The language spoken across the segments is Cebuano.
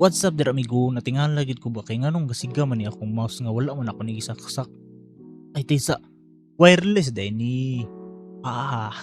What's up there, amigo? Natingala gid ko ba kay nganong gasiga man ni akong mouse nga wala man ako ni gisaksak. Ay, tisa. Wireless diay ni. Ah.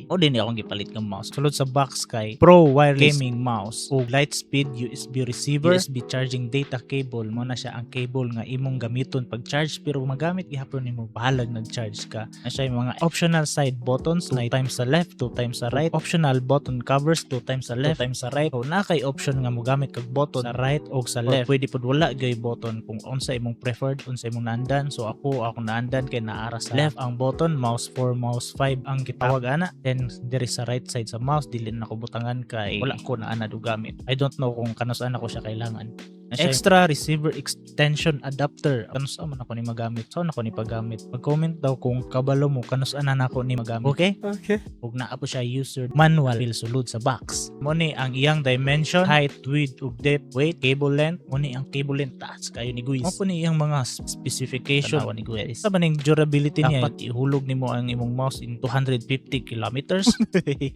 O din akong gipalit nga mouse. Sulod sa box kay Pro Wireless Gaming Mouse o Lightspeed USB receiver, USB charging data cable. Mo na siya ang cable nga imong gamiton pag charge, pero magamit gihapon nimo bahalag nag-charge ka. Na siya yung mga optional side buttons, 2 times sa left, 2 times sa right, optional button covers, 2 times sa left, 2 times sa right. So na kay option nga mogamit kag button sa right o sa left. Pwede pud wala gyud button kung unsa imong preferred, unsa imong naandan. So ako, akong naandan kay naara sa left ang button, mouse 4, mouse 5 ang gitawag ana. Then diri sa right side sa mouse, dili na ko butangan kay wala ko na ana do gamit. I don't know kung kanus-an ako siya kailangan. Na siya extra receiver extension adapter. Kanus-a man ako ni magamit? So ako ni paggamit. Mag-comment daw kung kabalo mo kanus-an na nako ni magamit. Okay? Okay. Ug naa po siya user manual fil sulod sa box. Mo ni ang iyang dimension, height, width ug depth, weight, cable length. Mo ni ang cable length, taas kayo ni guys. Mo po ni iyang mga specification. Tanawa ni guys. Sa maning durability niya, dapat ihulog nimo ang imong mouse in 250 kilometers.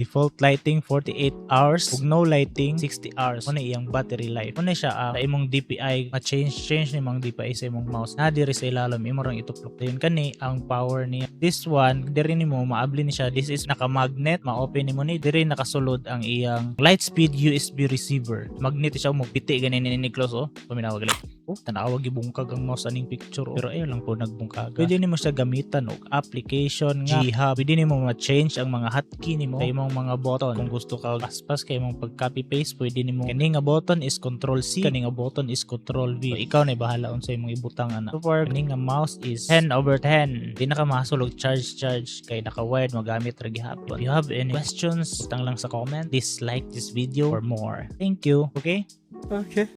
Default lighting 48 hours ug no lighting 60 hours. Mo ni iyang battery life. Mo ni siya sa imong DPI, ma-change change ni imong DPI sa imong mouse. Na diri sa ilalom, imo rang ituplok dayon kani ang power niya. This one, diri nimo maabli ni siya. This is naka-magnet, ma-open nimo ni. Diri nakasulod ang iyang Lightspeed USB receiver. Magnet siya mo piti gani ni close oh. Paminawa gali. Oh, tanawa gibungkag ang mouse aning picture. Oh. Pero ayaw lang po nagbungkag. Pwede nimo siya gamitan og application nga G-Hub. Pwede nimo ma-change ang mga hotkey nimo sa imong mga button. Kung gusto ka paspas kay imong pag-copy paste, pwede nimo kani nga button is Control C, kani nga button is Control V. So, ikaw na bahala unsa imong ibutang ana. So far, kani nga mouse is 10 over 10. Di na ka mahasol og charge charge kay naka-wired, magamit ra gihapon. If you have any questions, butang lang sa comment. Please like this video for more. Thank you. Okay? Okay.